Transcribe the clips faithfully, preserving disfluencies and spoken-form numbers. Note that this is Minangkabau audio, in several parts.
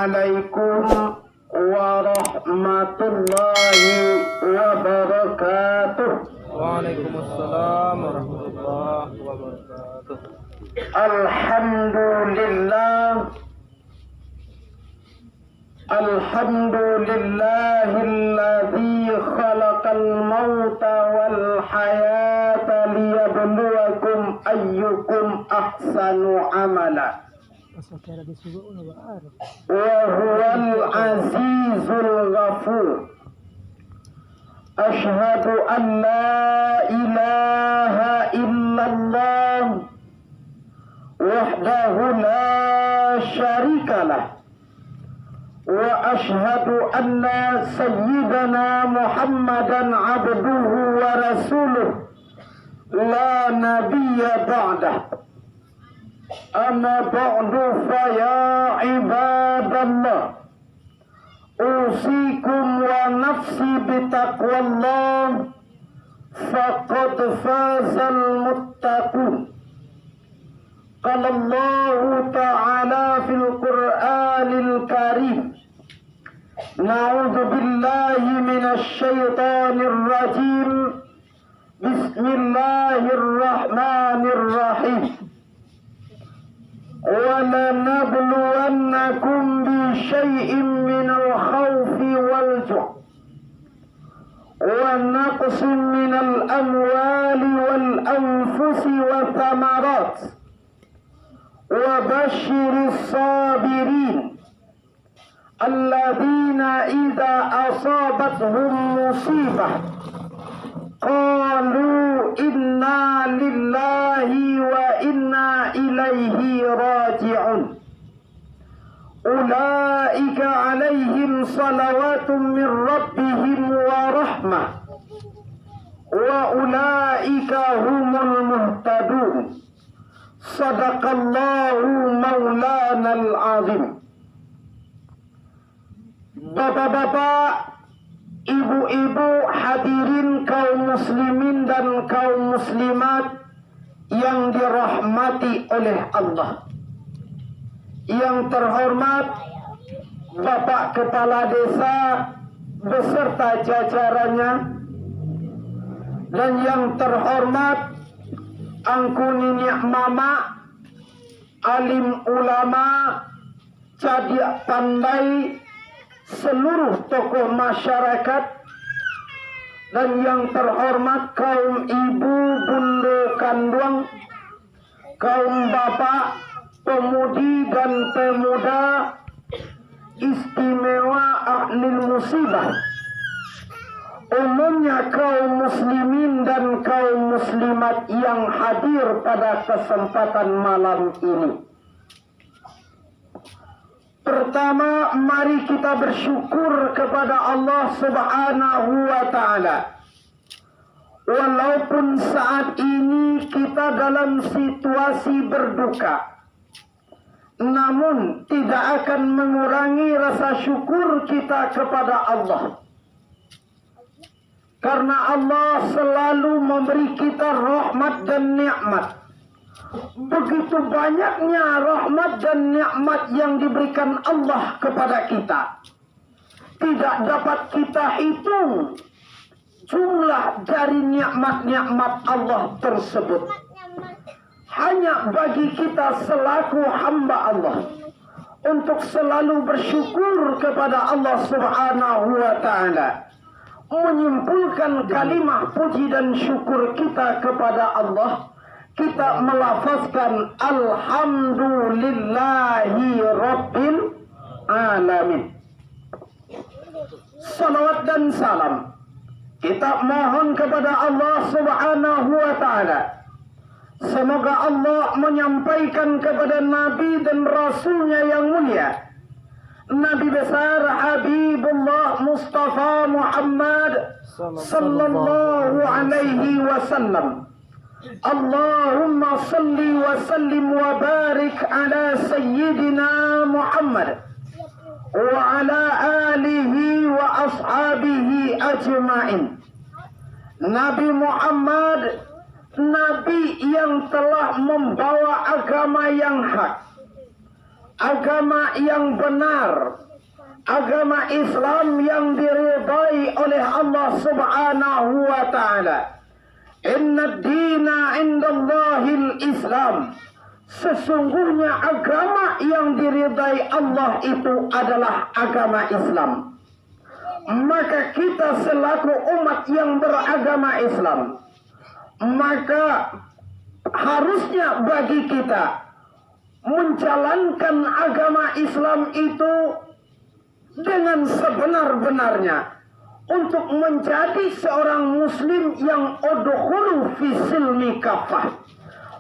Assalamualaikum warahmatullahi wabarakatuh. Waalaikumsalam warahmatullahi wabarakatuh. Alhamdulillah. Alhamdulillahilladzi khalaqal mauta wal hayata liyabluwakum ayyukum ahsanu amala. Wa huwal azizul ghafur. Asyhadu an la ilaha illallah wahdahu la syarikalah. Wa asyhadu anna sayyidana Muhammadan abduhu wa rasuluh, la nabiyya ba'dah. Amma ba'du, fa ya ibadallah, usikum wa nafsi bitaqwallah, faqad fazal muttaqun. Qala Allahu ta'ala fil Qur'anil Karim, na'udzu billahi minasy syaithanir rajim. Bismillahirrahmanirrahim. Wa lanabluwannakum bi syai'in minal khaufi wal ju', wa naqsin minal amwali wal anfusi wa thamarat, wa basyiris sabirin, alladzina idza asabathum musibah, qalu inna lillahi wa inna ilaihi raji'un. Ulaika alaihim salawatun min rabbihim wa rahmah, wa ulaika humul muhtadun. Sadaqallahu maulanal azim. Bapak-bapak, ibu-ibu, hadirin kaum muslimin dan kaum muslimat yang dirahmati oleh Allah. Yang terhormat Bapak Kepala Desa beserta jajarannya, dan yang terhormat Angku Niniak Mamak, alim ulama, cadiak pandai, seluruh tokoh masyarakat, dan yang terhormat kaum ibu, bundo kanduang, kaum bapak, pemudi dan pemuda, istimewa ahli musibah, umumnya kaum muslimin dan kaum muslimat yang hadir pada kesempatan malam ini. Pertama, mari kita bersyukur kepada Allah Subhanahu wa Ta'ala. Walaupun saat ini kita dalam situasi berduka, namun tidak akan mengurangi rasa syukur kita kepada Allah. Karena Allah selalu memberi kita rahmat dan nikmat. Begitu banyaknya rahmat dan nikmat yang diberikan Allah kepada kita. Tidak dapat kita hitung jumlah dari nikmat-nikmat Allah tersebut. Hanya bagi kita selaku hamba Allah untuk selalu bersyukur kepada Allah Subhanahu wa Ta'ala, menyimpulkan kalimah puji dan syukur kita kepada Allah, kita melafazkan, "Alhamdulillahi Rabbil Alamin." Salawat dan salam kita mohon kepada Allah Subhanahu wa Ta'ala. Semoga Allah menyampaikan kepada Nabi dan Rasul-Nya yang mulia, Nabi besar Habibullah Mustafa Muhammad sallallahu alaihi wasallam. Allahumma salli wa sallim wa barik ala Sayyidina Muhammad wa ala alihi wa ashabihi ajma'in. Nabi Muhammad, Nabi yang telah membawa agama yang hak, agama yang benar, agama Islam yang diridai oleh Allah Subhanahu wa Ta'ala. "Inna dina indallahil Islam." Sesungguhnya agama yang diridai Allah itu adalah agama Islam. Maka kita selaku umat yang beragama Islam, maka harusnya bagi kita menjalankan agama Islam itu dengan sebenar-benarnya, untuk menjadi seorang muslim yang udkhulu fi silmi kafah,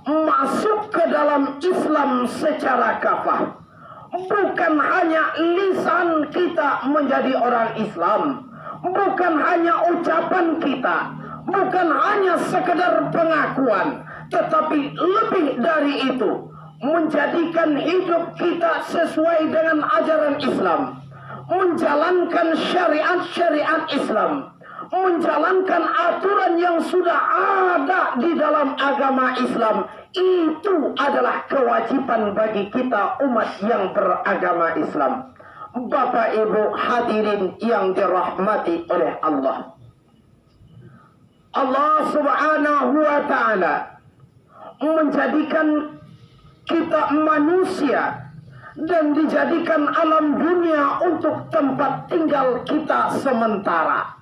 masuk ke dalam Islam secara kafah. Bukan hanya lisan kita menjadi orang Islam, bukan hanya ucapan kita, bukan hanya sekedar pengakuan, tetapi lebih dari itu, menjadikan hidup kita sesuai dengan ajaran Islam, menjalankan syariat-syariat Islam, menjalankan aturan yang sudah ada di dalam agama Islam. Itu adalah kewajiban bagi kita umat yang beragama Islam. Bapak Ibu hadirin yang dirahmati oleh Allah. Allah Subhanahu wa Ta'ala menjadikan kita manusia dan dijadikan alam dunia untuk tempat tinggal kita sementara,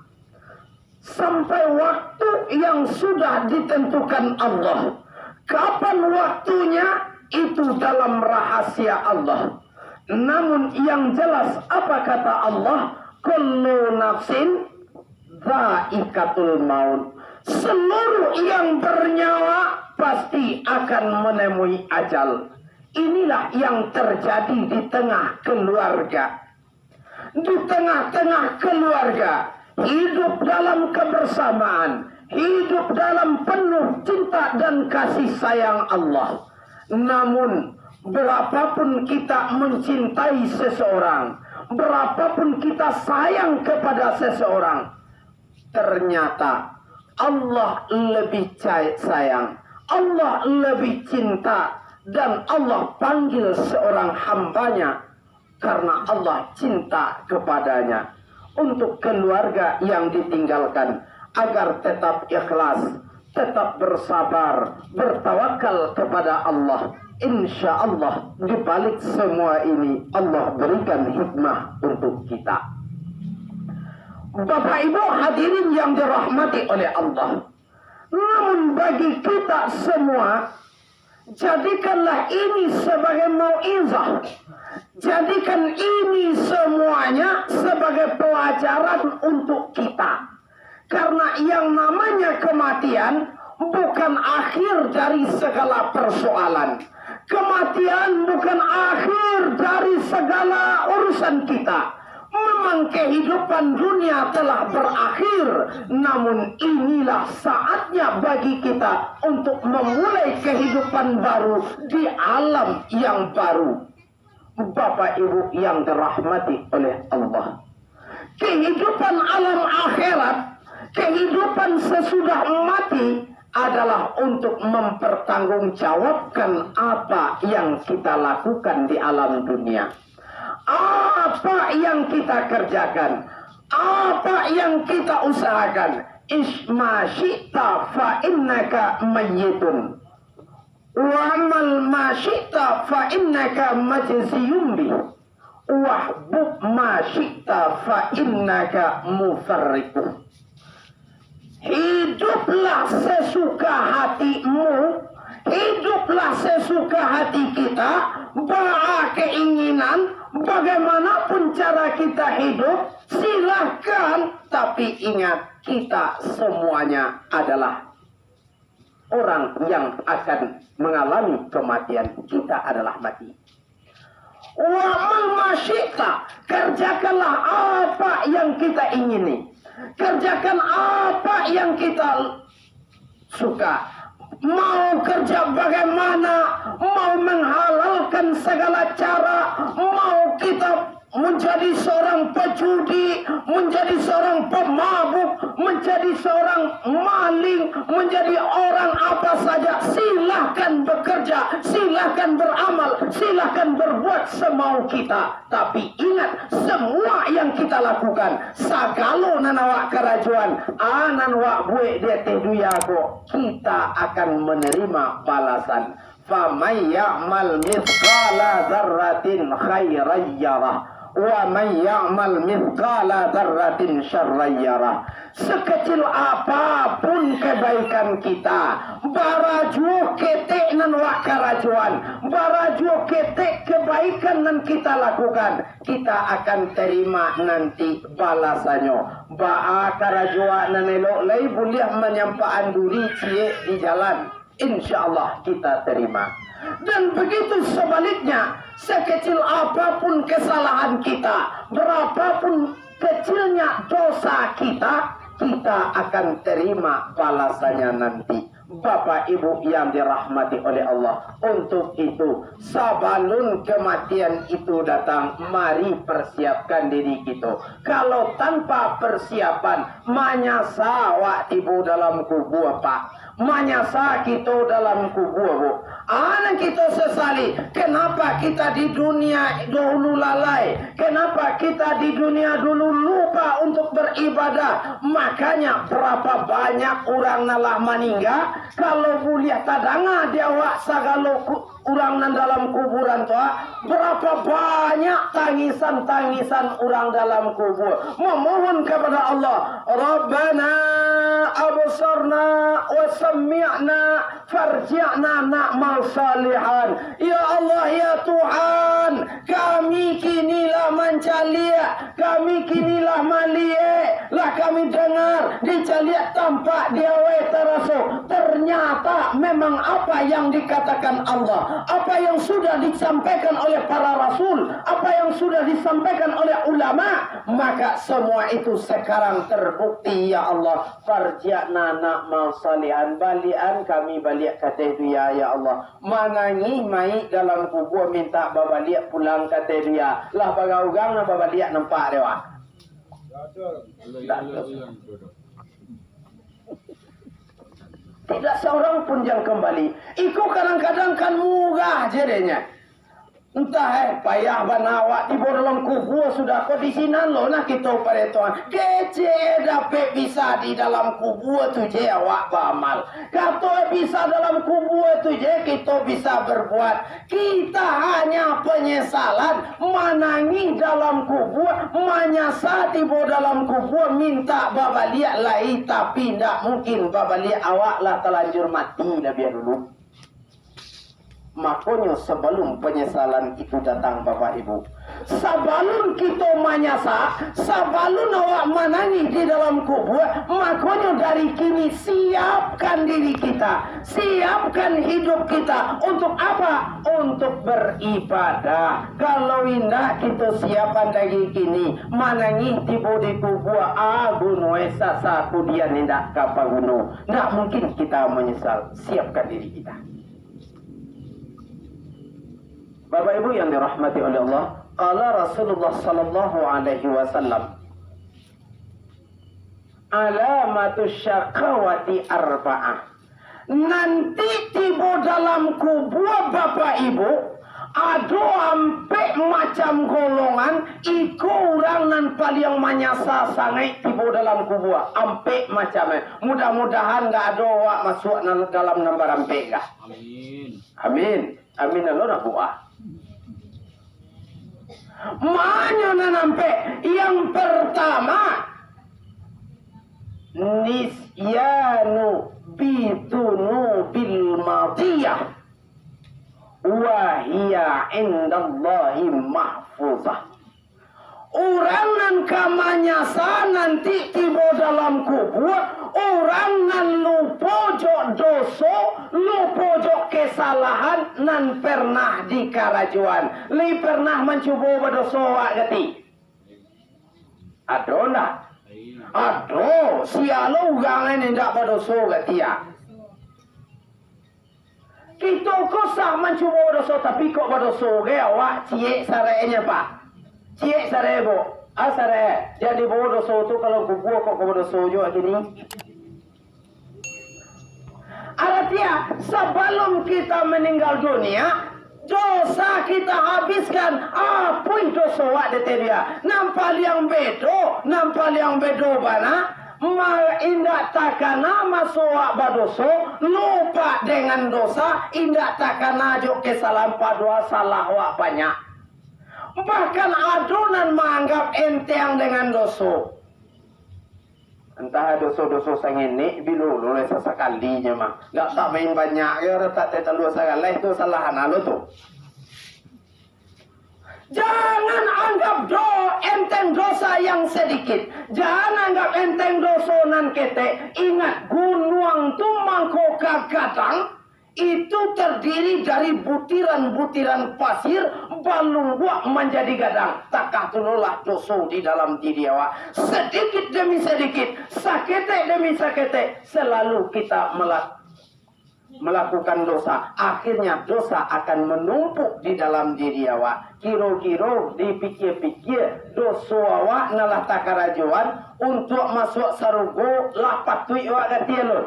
sampai waktu yang sudah ditentukan Allah. Kapan waktunya, itu dalam rahasia Allah. Namun yang jelas, apa kata Allah? "Kullu nafsin dzaiqatul maut." Seluruh yang bernyawa pasti akan menemui ajal. Inilah yang terjadi di tengah keluarga. Di tengah-tengah keluarga, hidup dalam kebersamaan, hidup dalam penuh cinta dan kasih sayang Allah. Namun, berapapun kita mencintai seseorang, berapapun kita sayang kepada seseorang, ternyata Allah lebih cai-, sayang, Allah lebih cinta, dan Allah panggil seorang hamba-Nya karena Allah cinta kepadanya. Untuk keluarga yang ditinggalkan, agar tetap ikhlas, tetap bersabar, bertawakal kepada Allah. Insya Allah, di balik semua ini, Allah berikan hikmah untuk kita. Bapak Ibu hadirin yang dirahmati oleh Allah, namun bagi kita semua, jadikanlah ini sebagai mauizah. Jadikan ini semuanya sebagai pelajaran untuk kita. Karena yang namanya kematian bukan akhir dari segala persoalan. Kematian bukan akhir dari segala urusan kita. Memang kehidupan dunia telah berakhir, namun inilah saatnya bagi kita untuk memulai kehidupan baru di alam yang baru. Bapak Ibu yang dirahmati oleh Allah, kehidupan alam akhirat, kehidupan sesudah mati adalah untuk mempertanggungjawabkan apa yang kita lakukan di alam dunia. Apa yang kita kerjakan, apa yang kita usahakan, "Ish ma syi'ta fa innaka mayyitun, wa'mal ma syi'ta fa innaka majziyun bih, wahbub ma syi'ta fa innaka mufarriquh." Hiduplah sesuka hatimu, hiduplah sesuka hati kita, baa keinginan, bagaimanapun cara kita hidup, silahkan. Tapi ingat, kita semuanya adalah orang yang akan mengalami kematian. Kita adalah mati. "Wa'mal ma syi'ta," kerjakanlah apa yang kita ingini. Kerjakan apa yang kita suka. Mau kerja bagaimana, mau menghalalkan segala cara, mau kita menjadi seorang pejudi, menjadi seorang pemabuk, Menjadi seorang maling, menjadi orang apa saja, silahkan bekerja, silahkan beramal, silahkan berbuat semau kita. Tapi ingat, semua yang kita lakukan, sagalo nan awak karajoan, a, nan awak buek di ateh dunia ko, kita akan menerima balasan. Faman ya'mal mithqala dzarratin khairan yarah, wa man ya'mal mithqala dzarratin syarran yarah. Sekecil apapun kebaikan kita, barajuo ketek nan wak karajoan, barajuo ketek kebaikan nan kita lakukan, kita akan terima nanti balasannyo. Baa karajoan nan elok lai buliah manyampaan duri ciek di jalan. Insya Allah kita terima. Dan begitu sebaliknya, sekecil apapun kesalahan kita, berapapun kecilnya dosa kita, kita akan terima balasannya nanti. Bapak Ibu yang dirahmati oleh Allah, untuk itu, sabalun kematian itu datang, mari persiapkan diri kita. Kalau tanpa persiapan, manyasa awak tibo dalam kubua, Pak. Manyasa kito dalam kubua, Bu. A nan kito sesali, kenapa kita di dunia dahulu lalai? Kenapa kita di dunia dulu lupa untuk beribadah? Makanya, berapa banyak urang nan lah maningga, kalau buliah tadanga di awak sagalo ku-, urang nan dalam kuburan tu, ah, berapa banyak tangisan-tangisan urang dalam kubur, memohon kepada Allah, "Rabbana absarna wa sami'na, farji'na na'mal salihan." Ya Allah, ya Tuhan, kami kini lah mancaliak, kami kini lah maliek, lah kami dengar, dicaliak tampak di awai taraso. Ternyata memang apa yang dikatakan Allah, apa yang sudah disampaikan oleh para rasul, apa yang sudah disampaikan oleh ulama, maka semua itu sekarang terbukti, ya Allah. Farji'na na'mal salihan, baliakan kami baliak ka ateh dunia, ya Allah. Manangih mayik dalam kubua, mintak babaliak pulang ka ateh dunia. Lah bagaugang nan babaliak nampak dek awak? Tidak seorang pun yang kembali. Iko kadang-kadang kan murah je dek nyo. Entah, eh, payah bana awak tibo dalam kubua sudah ko, di sinan lo nah kito paretongan. Kecek dapek bisa di dalam kubua tu je awak baamal. Kato bisa dalam kubua tu je kito bisa berbuat. Kita hanya penyesalan, manangih dalam kubua, manyasa tibo dalam kubua, mintak babaliak lai, tapi ndak mungkin babaliak, awak lah talanjur mati labiah dulu. Makonyo, sabalun panyasalan itu datang, Bapak Ibu, sabalun kito manyasa, sabalun awak manangih di dalam kubua, makonyo dari kini siapkan diri kita, siapkan hidup kita. Untuk apa? Untuk beribadah. Kalau indak kito siapan dari kini, manangih tibo di kubua, ah, guno e sasa kudian indak ka paguno. Ndak mungkin kita menyesal. Siapkan diri kita. Bapak Ibu yang dirahmati oleh Allah, qala Rasulullah sallallahu alaihi wasallam, "Alamatu syaqawati arba'ah." Nanti tibo dalam kubua, Bapak Ibu, ado ampek macam golongan, iko urang nan paliang manyasa sangaik tibo dalam kubua. Ampek macam, eh. Mudah-mudahan ndak ado awak masuak nan dalam nan barampek kah? Amin. Amin. Amin, alo nak buah. Manyo nan ampek, yang pertama, nisyanu bidzunubil madiyah, wa hiya indallahi mahfuzah. Urang nan ka manyasa nanti tibo dalam kubua, urang nan lupo jo doso, lupo jo kesalahan nan pernah dikarajoan. Lai pernah mancubo badoso awak gati? Ado ndak? Ado, sia lo urang nan indak badoso gati, ah. Kito ko sah mancubo doso, tapi kok badoso ge awak, ciek sarenyo, Pak. Ciek sare, Bu. Asal eh, jadi bawa doso tu kalau kubua kok bawa doso jo kini. Artinya, sebelum kita meninggal dunia, dosa kita habiskan, apuih doso awak dek dia. Nan paliang bedo, nan paliang bedo bana, ma-, indak takana maso awak badoso, lupa dengan dosa, indak takana jo kesalahan padoa salah awak banyak. Bahkan ado nan maanggap enteng dengan doso. Antah doso-doso sangenek, bilo lo lai sasakalinyo mah. Dak tak main banyak yo, ratak teh talua sagaleh tu salahan alo tu. Jangan anggap do-, enteng dosa yang sedikit. Jangan anggap enteng doso nan ketek. Ingat, gunuang tu mangko ka gadang, itu terdiri dari butiran-butiran pasir, balumbuak manjadi gadang. Takah tu lo lah doso di dalam diri awak. Sedikit demi sedikit, saketek demi saketek, selalu kita mela-, melakukan dosa. Akhirnya dosa akan menumpuk di dalam diri awak. Kiro-kiro dipikia-pikia, doso awak nan lah takarajoan untuak masuak sarugo lah patuik awak gati alun?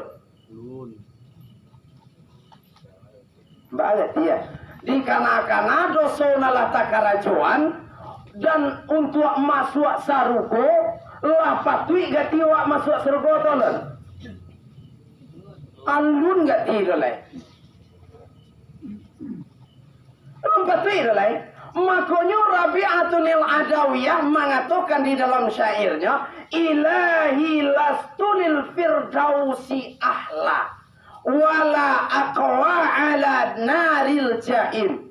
Barati, ya. Dikana-kana doso nan lah takarajoan, dan untuak masuak sarugo, lah patuik gati awak masuak sarugo tu alun? Alun gati tu lai. Alun patuik tu lai. Makonyo Rabi'atunil Adawiyah mangatokan di dalam syairnyo, "Ilahi lastu lil firdausi ahla, wala aqwa ala naril jahim."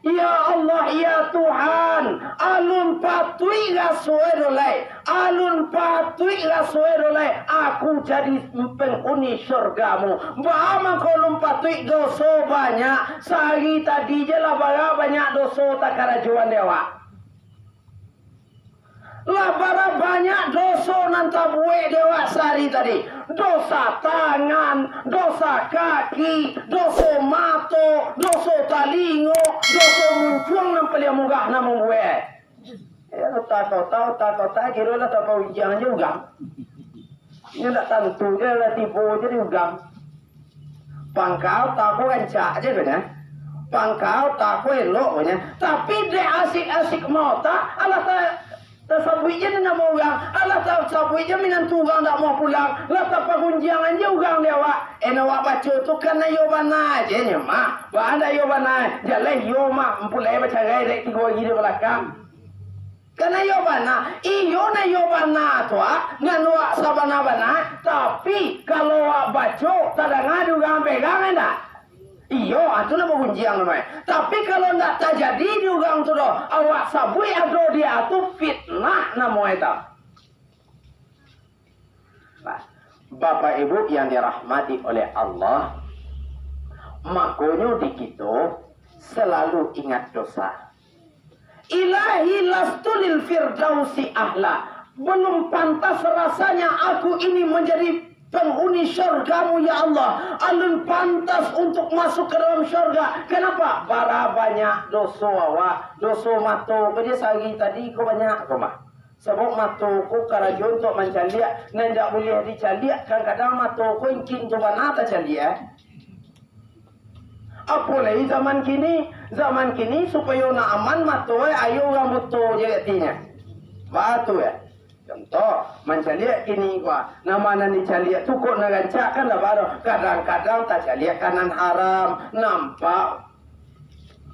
Ya Allah, ya Tuhan, alun patuik raso e do lai, alun patuik raso e do lai, aku jadi penghuni syurga-Mu. Baa mangko alun patuik, doso banyak, sahari tadi je lah bara banyak doso takarajoan dek awak. Lah bara banyak doso nan tabuek dek awak sahari tadi. Dosa tangan, dosa kaki, doso mato, doso talingo, doso muncuang nan paliang murah nan mambuek. Ya, otak-otak, otak-otak, kiro lah tapaunjiang je urang. Inyo ndak tantu je lah tibo je di urang. Pangka otak ko rancak je ko nyo. Pangka otak ko elok ko nyo. Tapi dek asik-asik maotak, alah ta-, tasabuik je namo urang, alah tasabuik je minantu urang ndak mau pulang, lah tapagunjiangan je urang dek awak. Eh, nan awak baco tu kan iyo bana je nyo mah. Baa ndak iyo bana, jaleh iyo mah, ampulai bacarai dek tigo hari di balakang. Kan iyo bana, iyo nan iyo bana tu, ah, nan wak sabana-bana, tapi kalau wak baco, tadanga di urang pegang, indak? Iyo, ah, tu nan bagunjiang namonyo. Tapi kalau ndak tajadi di urang tu doh, awak sabuik ado di atu, fitnah namonyo tu. Nah, Bapak Ibu yang dirahmati oleh Allah, makonyo di kito selalu ingat dosa. Ilahi lastu lil firdausi ahla. Belum pantas rasanya aku ini menjadi penghuni syurga-Mu, ya Allah. Alun pantas untuk masuk ke dalam syurga. Kenapa? Bara banyak doso awak. Doso mato ko je sahari tadi ko banyak ko mah. Sabab mato ko karajo untuak mancaliak, nan indak buliah dicaliak, kadang-kadang mato ko ingkin tu bana tacaliak, eh. Apo lai zaman kini, zaman kini supayo nak aman mato, eh, ayo urang buto je katinyo. Baa tu, eh. Contoh, mancaliak kini ko, nan ma nan dicaliak tu kok nan rancak kan lah baru. Kadang-kadang tacaliak ka nan haram, nampak.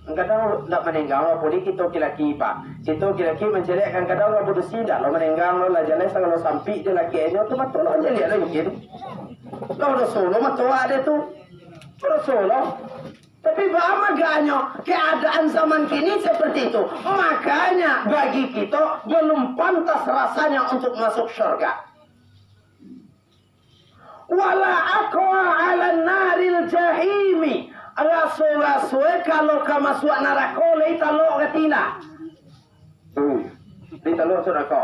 Kadang ndak manenggang lo, apo lai kito laki-laki, Pak. Kito laki-laki mancaliak, kadang-kadang urang badusi ndak lo manenggang lo, lah jaleh sagalo sampik dek laki inyo tu, mato lo mancaliak lo mungkin. Lo doso lo mato ade tu. Doso lo. Tapi baa maganyo keadaan zaman kini seperti itu. Makanya bagi kito belum pantas rasanya untuk masuk syurga. Wala aqwa ala naril jahimi. Raso-raso e kalau ka masuak narako lai talok ka tina. Hmm. Lai talok masuak narako.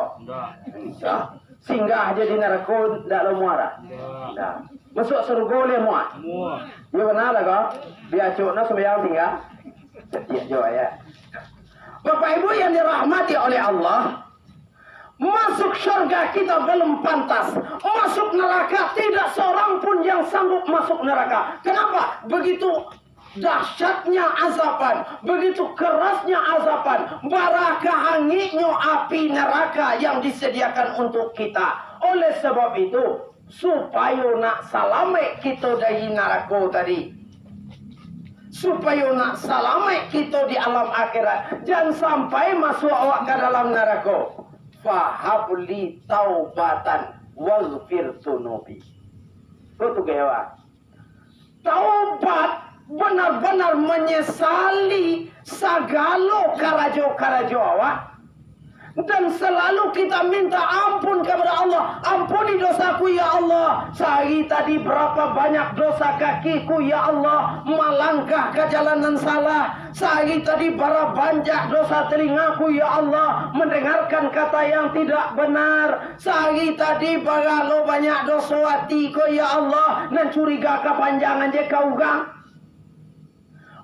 Indak. Singgah je di narako ndak lo muara. Indak. Masuak sarugo lai muah. Muah. Iyo bana lah ko. Di acok no sumbayang tingga. Cadiak jo ayah. Bapak Ibu yang dirahmati oleh Allah, Masuk syurga kita belum pantas, masuk neraka tidak seorang pun yang sanggup masuk neraka. Kenapa? Begitu dahsyatnya azaban, begitu kerasnya azaban, bara kahangiknyo api neraka yang disediakan untuk kita. Oleh sebab itu, supayo nak salamaik kito dari narako tadi, supayo nak salamaik kito di alam akhirat, jan sampai masuak awak ka dalam narako. Fahabli taubatan waghfir dzunubi. Ko tu gawa. Taubat, benar-benar menyesali sagalo karajo-karajo awak. Dan selalu kita minta ampun kepada Allah. "Ampuni dosaku, ya Allah. Sehari tadi berapa banyak dosa kakiku, ya Allah, melangkah ke jalan yang salah. Sehari tadi bara banyak dosa telingaku, ya Allah, mendengarkan kata yang tidak benar. Sehari tadi bara lo banyak doso ati ko, ya Allah, nan curiga kapanjangan je ka urang.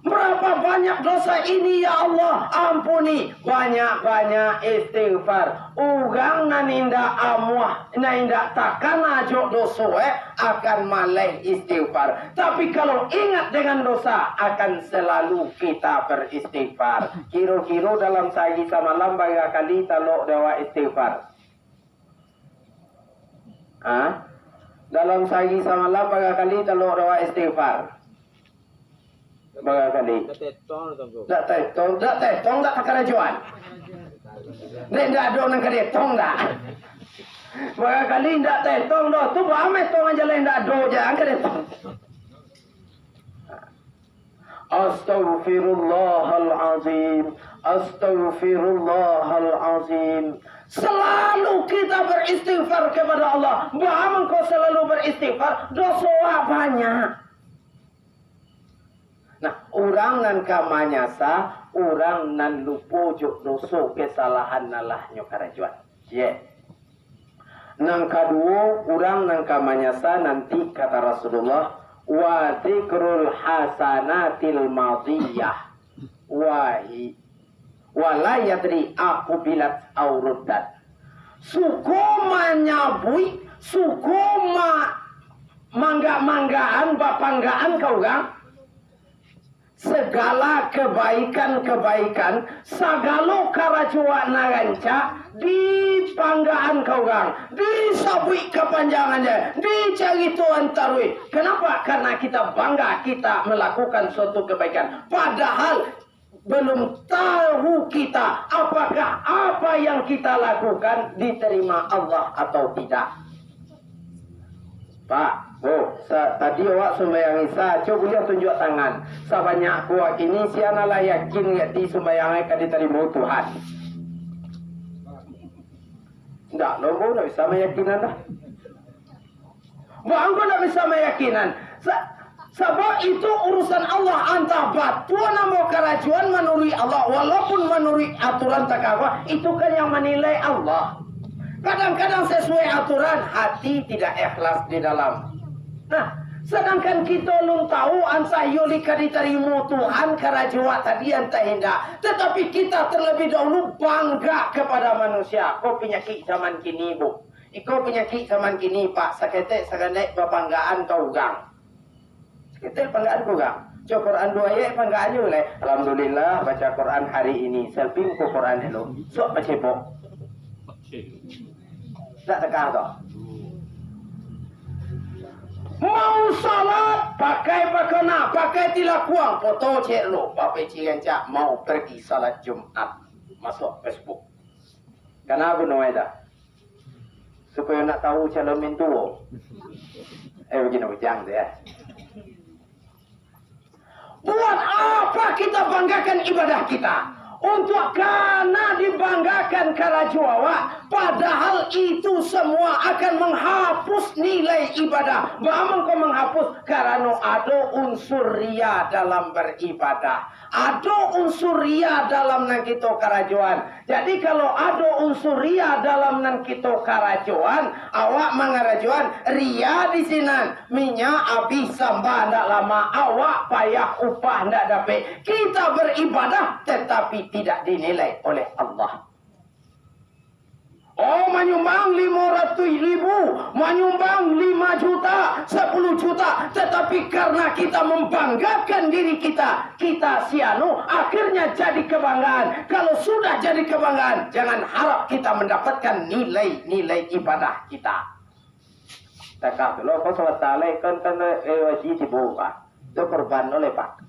Berapa banyak dosa ini, ya Allah, ampuni." Banyak-banyak istighfar. Urang nan indak amuah, nan indak takana jo doso, eh, akan maleh istighfar. Tapi kalau ingat dengan dosa, akan selalu kita beristighfar. Kiro-kiro dalam sahari samalam bara kali talok dek awak istighfar? Ha? Dalam sahari samalam bara kali talok dek awak istighfar? Bara kali? Dak tetong, Tuangku. Dak tetong, dak tetong, dak takarajoan. Dek, ndak ado nan ka detong dak? Bara kali ndak tetong doh, tu bametong aja lah, ndak ado je, angka detong. Astaghfirullahalazim, astaghfirullahalazim. Selalu kita beristighfar kepada Allah. Baa mangko selalu beristighfar? Doso awak banyak. Nah, urang nan ka manyasa, urang nan lupo jo doso kesalahan nan lah nyo karajoan. Ye. Nan kaduo, urang nan ka manyasa nanti, kata Rasulullah, "Wa dzikrul hasanatil madiyah, wahi, wa la yadri aqubilat au ruddat." Suko manyabuik, suko ma-, mangga-manggaan, bapanggaan ka urang, sagala kabaikan-kabaikan, sagalo karajo nan rancak, dipanggaan ka urang, disabuik kapanjangannyo, dicaritoan taruih. Kenapa? Karena kita bangga kita melakukan suatu kebaikan. Padahal belum tahu kita apakah apa yang kita lakukan diterima Allah atau tidak. Pak, oh, sa-, tadi awak sumbayang Isya, cubo buliah tunjuak tangan. Sabanyak ko kini, sia nan lah yakin di sumbayang ka ditarimo Tuhan? Ndak lo, ambo ndak bisa mayakinan doh. Baa mangko ndak bisa mayakinan? Sa-, Sabab itu urusan Allah, antah batua nan ambo karajoan manuruik Allah, walaupun manuruik aturan takah, itu kan yang manilai Allah. Kadang-kadang sasuai aturan, hati tidak ikhlas di dalam. Nah, sadangkan kito alun tahu antah iyo lai ka ditarimo Tuhan karajo awak tadi antah indak. Tatapi kita terlebih dahulu bangga kepada manusia. Ko panyakik zaman kini, Bu. Iko panyakik zaman kini, Pak, saketek sagandaik bapanggaan ka urang. Saketek panggaan ka urang. Baco Quran duo ayat, panggaan juo lai. Alhamdulillah, baca Quran hari ini. Selfie muko Quran elok. Suak bacebok. Ndak takah tu. Mau salat, pakai pakana, pakai tilakuang, foto cek lo, bapeci rancak, mau pergi salat Jumat. Masuk Facebook. Kana bunuh ai dah. Supayo nak tahu calon mintuo. Eh, bagini bujang tu, ya. Buat apa kita banggakan ibadah kita? Untuk kana dibanggakan karajo awak, padahal itu semua akan menghapus nilai ibadah. Baa mangko menghapus? Karano ado unsur riya dalam beribadah. Ado unsur riya dalam nan kito karajoan. Jadi, kalau ado unsur riya dalam nan kito karajoan, awak mangarajoan riya di sinan, minyak abih, samba ndak lamak, awak payah, upah ndak dapek. Kita beribadah, tetapi tidak dinilai oleh Allah. Oh, manyumbang lima ratus ribu, manyumbang lima juta, sepuluh juta, tetapi karena kita membanggakan diri kita, kita si anu, akhirnya jadi kebanggaan. Kalau sudah jadi kebanggaan, jangan harap kita mendapatkan nilai-nilai ibadah kita. Takah tu lo, kau salat talai kan, kan, eh, wajib tibo, Pak. Tu korban oleh, Pak.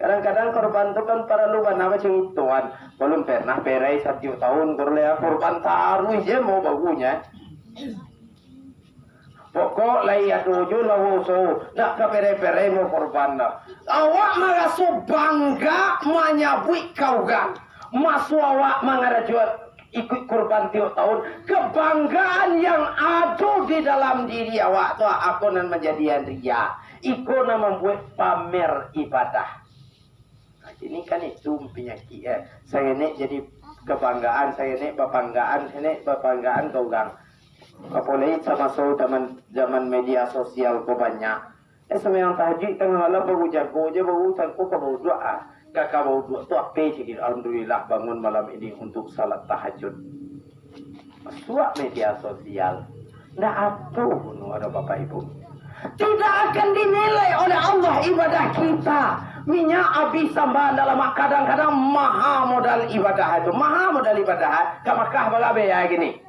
Kadang-kadang korban tu kan paralu bana macam ituan. Balum pernah perai satiok tahun, korban, korban taruih je mau bagunyo. Pokok lai ado jo lah usaho, nak ka perai-perai mau korban dah. Awak maraso bangga manyabuik ka urang. Maso awak mangarajo ikuik korban tiok tahun, kebanggaan yang ado di dalam diri awak tu, ako nan manjadian riya, iko nan mambuek pamer ibadah. Nah, ini kan itu penyakik, eh. Sangenek jadi kebanggaan, sangenek babanggaan, sangenek babanggaan ka urang. Apolai samaso zaman, zaman media sosial ko banyak. Eh, sumbayang tahajud tangah malam baru jago je, baru sangko ka bauduak, ah. Ka, ka bauduak tu ape cakik, "Alhamdulillah, bangun malam ini untuk salat tahajud." Masuak media sosial. Ndak ado guno ado, Bapak Ibu. Tidak akan dinilai oleh Allah ibadah kita. Minyak abih sambah dalam, kadang-kadang maha modal ibadah itu. Maha modal ibadah. Ka Makkah barabe ya gini?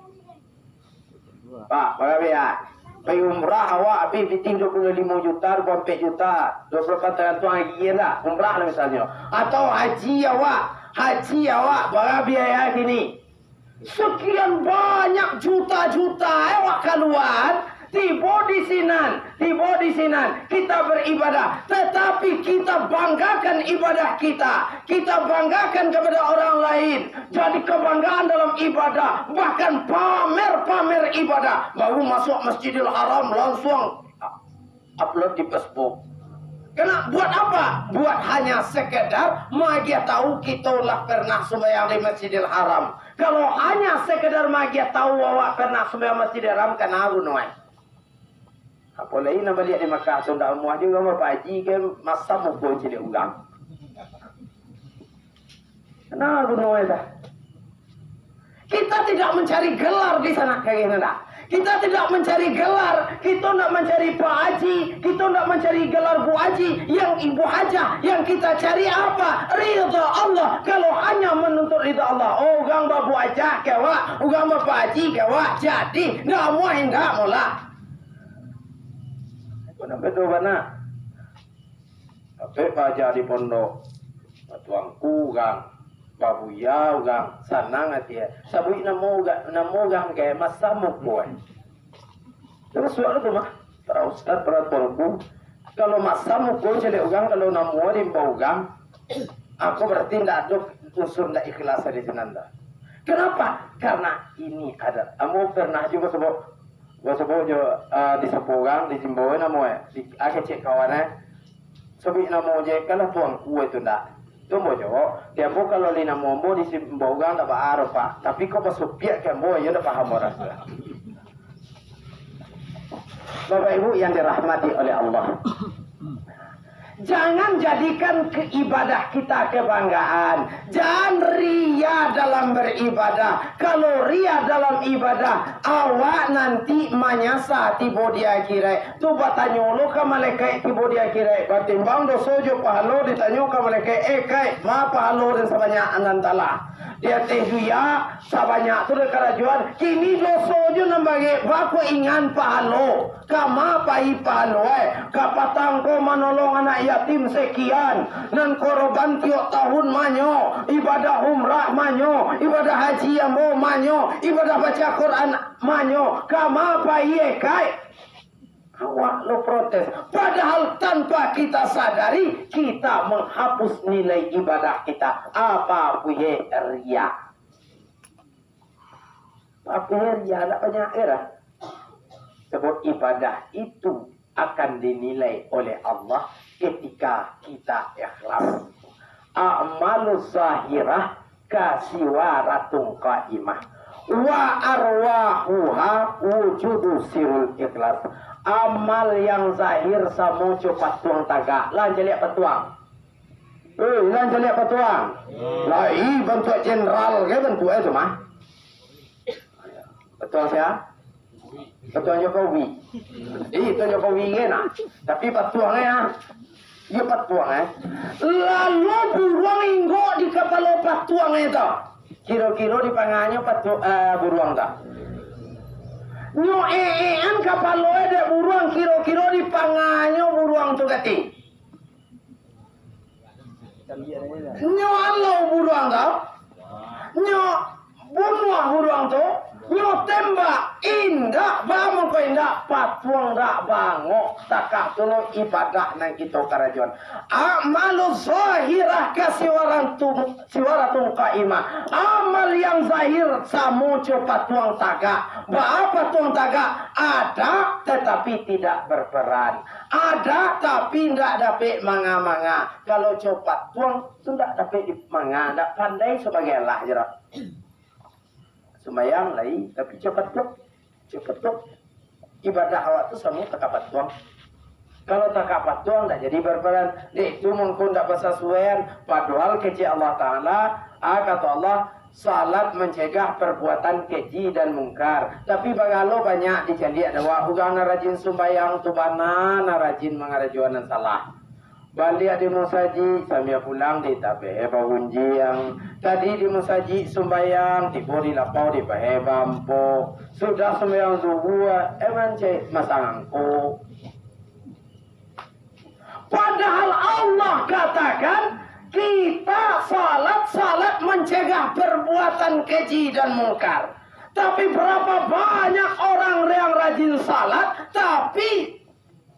Pak, barabe ya? Pai umrah awak abih pitih dua puluh limo juta, dua puluh ampek juta, dua puluh ampek, tagantuang lagi lah. Umrah lah misalnyo. Atau haji awak, haji awak barabe ya gini? Sekian banyak juta-juta, eh, awak kaluan, tibo di sinan, tibo di sinan, kita beribadah, tetapi kita banggakan ibadah kita, kita banggakan kepada orang lain, jadi kebanggaan dalam ibadah, bahkan pamer-pamer ibadah, baru masuk Masjidil Haram langsung upload di Facebook. Kena buat apa? Buat hanya sekedar maagiah tahu kito lah pernah sumbayang di Masjidil Haram. Kalau hanya sekedar maagiah tahu awak pernah sumbayang Masjidil Haram, kana guno ai. Apolai nan baliak di Makkah tu ndak amuah juo, urang bapaji ka masa muko ciliak urang. Nah, guno dah. Kita tidak mencari gelar di sana, kayak gini, dah. Kita tidak mencari gelar, kita tidak mencari Pak Haji, kita tidak mencari gelar Bu Haji. Yang Ibu Hajah, yang kita cari apa? Ridha Allah. Kalau hanya menuntut ridha Allah, oh, urang ba Bu Hajah ka awak, urang ba Pak Haji ka awak, jadi, ndak amuah indak molah. Kau nak betul bana? Tapi baaja di pondok, batuangku urang, babuya urang, sanang ati. Sabuik namo urang, namo urang kek masa muko. Terus suaro tu mah, para ustaz, para tuanku, kalau masa muko caliak urang, kalau namo diimbau urang, ako berarti ndak ado unsur ndak ikhlas di sinan tu. Kenapa? Karena ini ada, ambo pernah juo sebut, Gua sabuik jo, ah, di sapo urang, di simbau namo, eh, di, ah, kecek kawan, eh. Sabuik namo je, kalah tuangku itu ndak. Tu ambo jawab, di ambo kalau di namo ambo di simbau urang ndak baa doh, Pak. Tapi kok basupiak ka ambo, iyo ndak paham urang tu. Bapak Ibu yang dirahmati oleh Allah. Jangan jadikan ke-, ibadah kita kebanggaan. Jangan ria dalam beribadah. Kalau ria dalam ibadah, awak nanti manyasa tibo di akhirat. Tu batanyo lo ka malaikat tibo di akhirat. Batimbang doso jo pahalo, ditanyo ka malaikat, "Eh, Kaik, ma pahalo den sabanyak nan talah?" Di ateh dunia, sabanyak tu dek karajoan, kini doso jo nan bagek, baa kok ingan pahalo. Kama pai pahalo, eh? Kapatang ko manolong anak yatim sekian, nan koroban tiok tahun manyo, ibadah umrah manyo, ibadah haji ambo manyo, ibadah baca Quran manyo. Kama pai, eh, Kaik? Awak lo protes. Padahal tanpa kita sadari, kita menghapus nilai ibadah kita. Apa buye ria? Apa buye ria? Ndak banyak ria. Sebab ibadah itu akan dinilai oleh Allah ketika kita ikhlas. A'malu zahirah kasiwaratun qaimah. Wa arwahuha wujudu sirul ikhlas. Amal yang zahir samo jo patuang tagak. Lah caliak patuang. Eh, lah caliak patuang. Lai bantuak jenderal ke bantuak e tu mah. Patuang sia? Patuang Jokowi. Ih, itu Jokowi kan, ah. Tapi patuang, eh, ah. Iyo, patuang, eh. Lalu buruang inggok di kapalo patuang itu. Kiro-kiro dipanganyo patu-, eh, buruang tu. Nyo ee-eean kapalo dek buruang, kiro-kiro dipanganyo buruang tu kati. Nyo alau buruang tu, nyo bunuah buruang tu, nyo tembak, indak, baa mangko indak, patuang dak bangok, takah tu lo ibadah nan kito karajoan. Amalu zahirah ka siwaratun, siwaratun qaimah. Amal yang zahir samo jo patuang tagak. Baa patuang tagak? Ada, tetapi tidak berperan. Ada, tapi ndak dapek manga-manga. Kalau jo patuang tu ndak dapek di manga, ndak pandai sabagai alah je lah. Sumbayang lai, tapi jo patuang. Jo patuang. Ibadah awak tu samo takah patuang. Kalau takah patuang, ndak jadi barparan. Dek tu mangko ndak basasuaian. Padohal kecek Allah Ta'ala, ah, kato Allah, salat mancegah perbuatan keji dan mungkar. Tapi bagalo banyak dicaliak dek awak, urang nan rajin sumbayang tu bana nan rajin mangarajoan nan salah. Baliak di musajik, samia pulang ditabeh bagunjiang. Tadi di musajik sumbayang, tibo di lapau dipaheh bampo. Sudah sumbayang zuhur, eh, mancek masang angko. Padahal Allah katakan, kita salat, salat mencegah perbuatan keji dan mungkar. Tapi berapa banyak orang yang rajin salat, tapi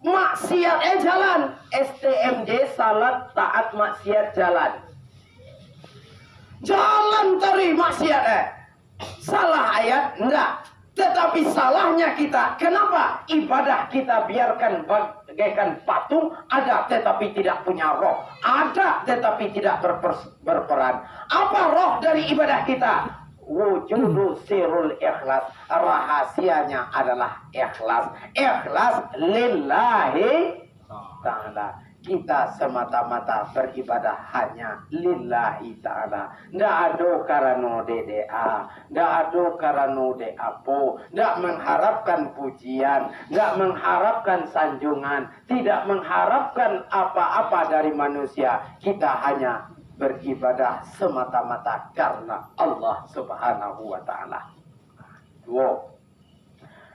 maksiat eh jalan. S T M J, salat, taat, maksiat, jalan. Jalan taruih maksiat eh. Salah ayat? Enggak. Tetapi salahnya kita, kenapa ibadah kita biarkan bagaikan patung, ada tetapi tidak punya roh, ada tetapi tidak berpers-, berperan. Apa roh dari ibadah kita? Wujudu sirul ikhlas. Rahasianya adalah ikhlas. Ikhlas lillahi ta'ala. Kita semata-mata beribadah hanya lillahi ta'ala. Ndak ado karano dek, dek A, ndak ado karano dek apo, ndak mengharapkan pujian, ndak mengharapkan sanjungan, tidak mengharapkan apa-apa dari manusia. Kita hanya beribadah semata-mata karena Allah Subhanahu wa Ta'ala. Duo.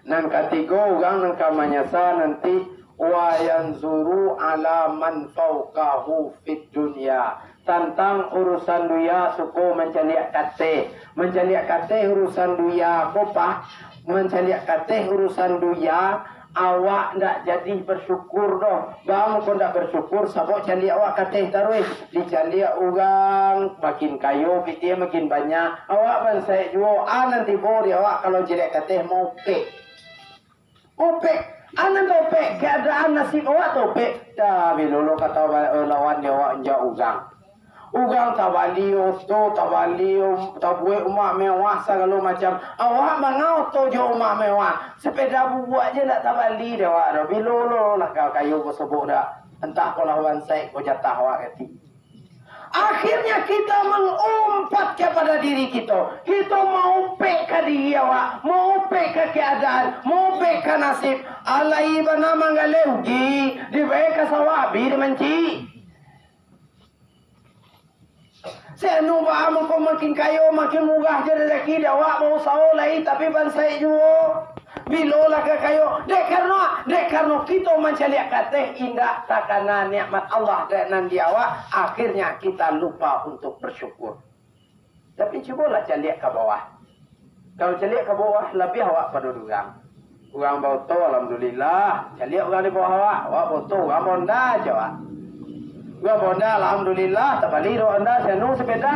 Nan katigo, urang nan ka manyasa nanti, wa yanzuru ala man fauqahu fid dunya. Tantang urusan dunia, suko mancaliak kateh. Mancaliak kateh urusan dunia ko, Pak. Mancaliak kateh urusan dunia, awak ndak jadi bersyukur doh. Baa mangko ndak bersyukur, sabab caliak awak kateh taruih. Dicaliak urang makin kayo, pitih makin banyak. Awak bansaik juo, a nan tibo di awak kalau caliak kateh, maupek. Opek, a nan taupek, keadaan nasib awak taupek. Dah, bilo lo ka tau ba-, lawan di awak, injak urang. Urang tabali oto, tabali um-, tabuek umah mewah sagalo macam. Awak manga oto jo umah mewah, sepeda bubuak je ndak tabali dek awak doh. Bilo lo lah ka kayo basobok dak? Antah ko lah bansaik ko jatah awak kati. Akhirnya kita mengumpat kepada diri kita. Kita maupek ka diri awak, maupek ka keadaan, maupek ka nasib. Alai bana manggaleh ugi, dibae ka sawah abih dimancik. Senu baa mangko makin kayo, makin murah je rezeki di awak, bausaho lai, tapi bansaik juo. Bilo lah ka kayo, dek karano, dek karano kito mancaliak kateh, indak takana nikmat Allah dek nan di awak, akhirnya kita lupa untuk bersyukur. Tapi cubolah caliak ka bawah. Kalau caliak ka bawah, labiah awak pado urang. Urang baoto, alhamdulillah. Caliak urang di bawah awak, awak baoto, urang bahonda je awak. Urang bahonda, alhamdulillah, tabali dek honda, senu sepeda.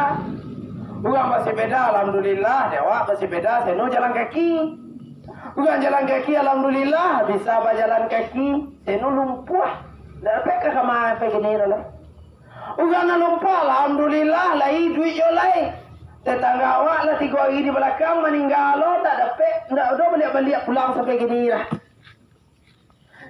Urang basepeda, alhamdulillah, dek awak basepeda, senu jalan kaki. Urang jalan kaki, alhamdulillah, bisa bajalan kaki, senu lumpuah. Ndak dapek ka kama sampai kini tu lah. Urang nan lumpuah, alhamdulillah, lai duit yo lai. Tetangga awak lah tigo ari di balakang maningga lo, ndak dapek, ndak ado baliak-baliak pulang sampai kini lah.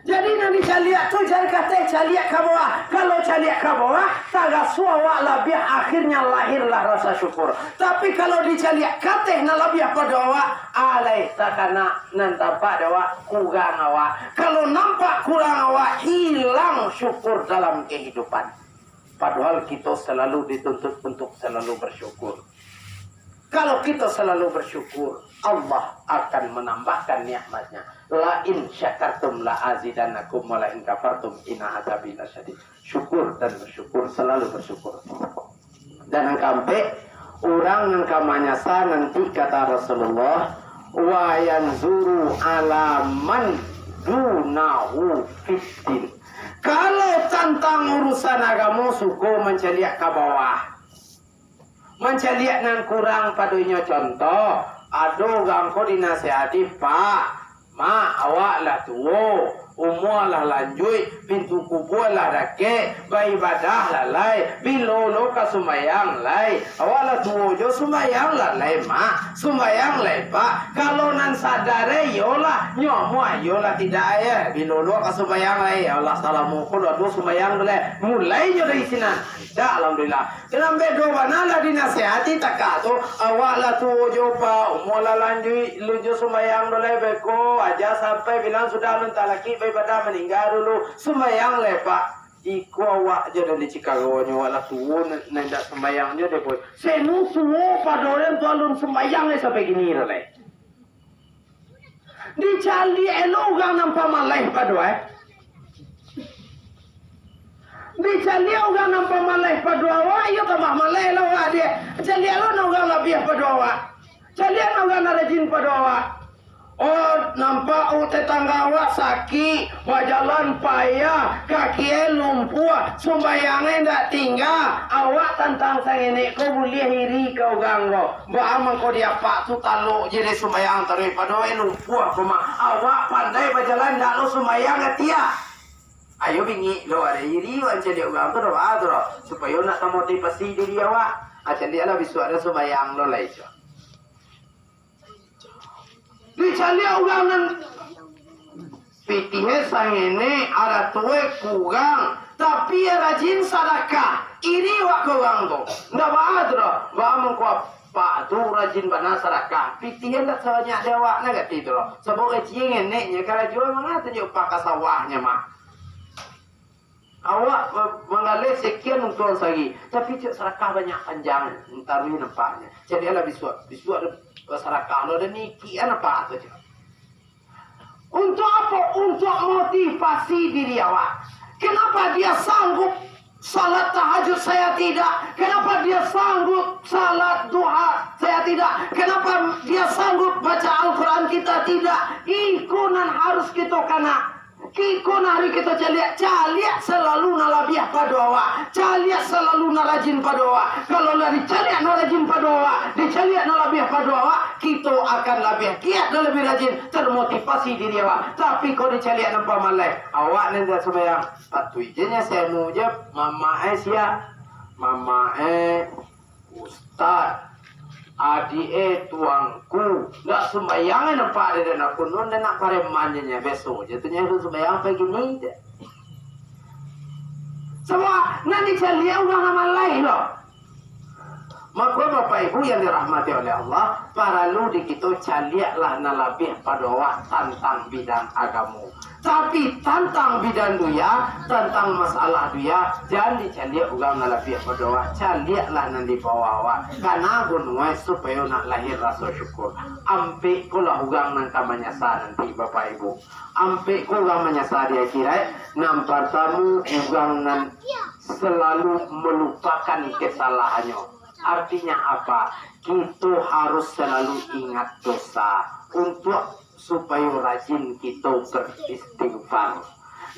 Jadi, Nan dicaliak tu jan kateh caliak ka bawah. Kalau caliak ka bawah, taraso awak labiah, akhirnya lahirlah rasa syukur. Tapi kalau dicaliak kateh nan labiah pado awak, alai takana nan tampak di awak, kurang awak. Kalau nampak kurang awak, hilang syukur dalam kehidupan. Padahal kita selalu dituntut untuk selalu bersyukur. Kalau kita selalu bersyukur, Allah akan menambahkan nikmatnya. "La in syakartum la azidannakum wa la in kafartum inna adzabi lasyadid." Syukur dan bersyukur, selalu bersyukur. Dan yang keempat, orang yang ka manyasa nanti, kata Rasulullah, "Wa yanzuru ala man dunahu fiddin." Kalau tantang urusan agamo, suko mancaliak ka bawah. Mancaliak nan kurang pado inyo. Contoh, ado urang ko dinasihati, "Pak, Mak, awak lah tuo, umua lah lanjuik, pintu kubua lah dakek, baibadah lah lai, bilo lo ka sumbayang lai? Awak lah tuo jo, sumbayang lah lai, Mak, sumbayang lai, Pak." Kalau nan sadar, eh, iyolah, nyo amuah, iyolah, tidak, eh, bilo lo ka sumbayang lai? Alah, salamo ko lah tuo sumbayang tu lai. Mulai nyo dari sinan. Indak, alhamdulillah. Kan bedo bana lah dinasihati takah tu. "Awak lah tuo jo, Pak, umua lah lanjuik, alun jo sumbayang do lai beko, aja sampai bilang sudah alun talakik baibadah, maningga dulu. Sumbayang lai, Pak." Iko awak jo nan di Cikarang nyo, awak lah tuo, nan, nan indak sumbayang jo deh, boy. Senu tuo pado den tu alun sumbayang lai sampai kini do lai. Dicaliak elok urang nan pamaleh pado, eh. Dicaliak urang nan pamaleh pado awak, iyo tambah maleh lah urang dia. Caliak lo nan urang labiah pado awak. Caliak nan urang nan rajin pado awak. Oh, nampak, oh, tetangga awak sakik, bajalan payah, kaki e lumpuah, sumbayang e ndak tingga. Awak tantang sangenek ko buliah iri ka urang ko. Baa mangko di apak tu talok je deh sumbayang taruih, pado e lumpuah ko mah. Awak pandai bajalan ndak lo sumbayang ati ah. Ayo bingik lo, ado iri wan caliak urang tu doh, ah, tu doh. Supayo nak tamotivasi diri awak. Ah, caliak lah bisuak ado sumbayang lo lai, cok. Dicaliak urang nan pitih e sangenek, arato e kurang, tapi e rajin sadakah. Iri awak ka urang tu. Ndak baa tu doh. Baa mangko apak tu rajin bana sadakah. Pitih e ndak sabanyak di awak, nan kati tu doh. Sabab gaji e ngeneknyo karajo mangah tu jo upah ka sawahnyo mah. Awak ma-, manggaleh sekian untuang sahari, tapi cok sadakah banyak panjang, taruih nampaknyo. Caliak lah bisuak, bisuak ado basadakah lo, ado nikik an apak tu cok. Untuak apo? Untuak motivasi diri awak. Kenapa dia sanggup salat tahajud, saya tidak? Kenapa dia sanggup salat duha, saya tidak? Kenapa dia sanggup baca Al-Quran, kita tidak? Iko nan harus kito kana. Kiko nan harus kito caliak, caliak salalu nan labiah pado awak, caliak salalu nan rajin pado awak. Kalau lah dicaliak nan rajin pado awak, dicaliak nan labiah pado awak, kito akan labiah giat dan labiah rajin, termotivasi diri awak. Tapi kok dicaliak nan pamaleh, awak nan indak sumbayang, patuik je nyo senu je, mamak e sia, mamak e Ustaz, adiak e tuangku, ndak sumbayang e nampak dek den, aku nun den nak pareman je nyo, biaso je tu nyo sumbayang pagi ni je. Sabab nan dicaliak urang nan malai lo. Mako, Bapak Ibu yang dirahmati oleh Allah, paralu di kito caliaklah nan labiah pado awak tantang bidang agamo. Tapi tantang bidan dunia, tantang masalah dunia, jan dicaliak urang nan labiah pado awak, caliaklah nan di bawah awak. Kana gunonyo supayo nak lahia raso syukur. Ampek ko lah urang nan ka manyasa nanti, Bapak Ibu. Ampek ko urang manyasa di akhirat. Nan partamo, urang nan salalu malupakan kesalahannyo. Artinya apa? Kito harus salalu ingat dosa. Untuak supayo rajin kito beristighfar.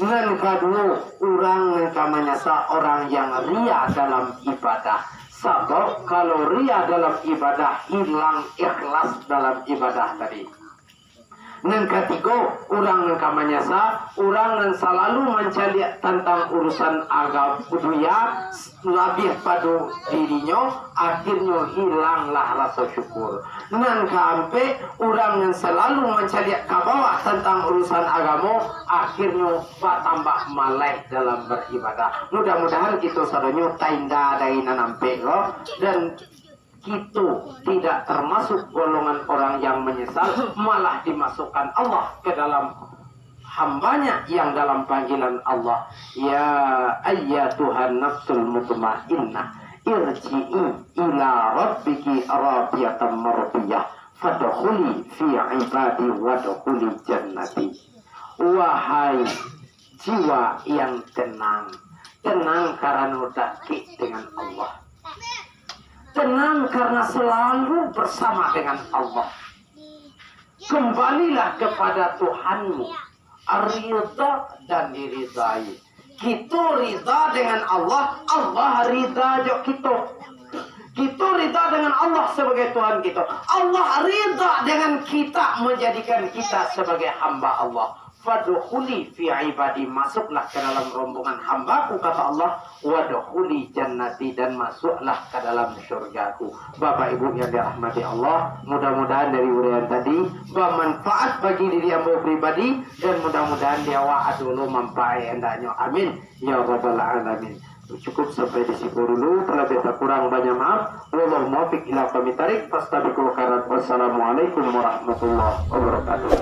Nan kaduo, urang nan ka manyasa orang yang ria dalam ibadah. Sabab kalau ria dalam ibadah, hilang ikhlas dalam ibadah tadi. Nan katigo, urang nan ka manyasa, urang nan salalu mancaliak tantang urusan agama dunia, labiah pado dirinyo, akhirnyo hilanglah raso syukur. Nan kaampek, urang nan salalu mancaliak ka bawah tantang urusan agamo, akhirnyo batambah malaih dalam baribadah. Mudah-mudahan kito sadonyo tainda dari nan ampek ko, dan kito tidak termasuk golongan orang yang menyesal, malah dimasukkan Allah ke dalam hambanya yang dalam panggilan Allah, "Ya ayyatuhan nafsul mutmainnah, irji'i ila rabbiki radiyatan mardiyah, fadkhuli fi ibadi wadkhuli jannati." Wahai jiwa yang tenang, tenang karena dakek dengan Allah, tenang karena selalu bersama dengan Allah. Kembalilah kepada Tuhanmu, ridha dan diridai. Kito ridha dengan Allah, Allah ridha jo kito. Kito ridha dengan Allah sebagai Tuhan kito. Allah ridha dengan kita, menjadikan kita sebagai hamba Allah. "Fadkhuli fi ibadi," masuklah ke dalam rombongan hambaku, kata Allah, "wadkhuli jannati," dan masuklah ke dalam surgaku. Bapak Ibu yang dirahmati Allah, mudah-mudahan dari uraian tadi bermanfaat bagi diri ambo pribadi, dan mudah-mudahan di awak ado lo manfaat andaknyo. Amin, ya rabbal alamin. Cukup sampai di siko dulu, terlebih tak kurang banyak maaf. Wallahu muwaffiq ila aqwamit thariq, fastabiqul khairat. Wassalamualaikum warahmatullahi wabarakatuh.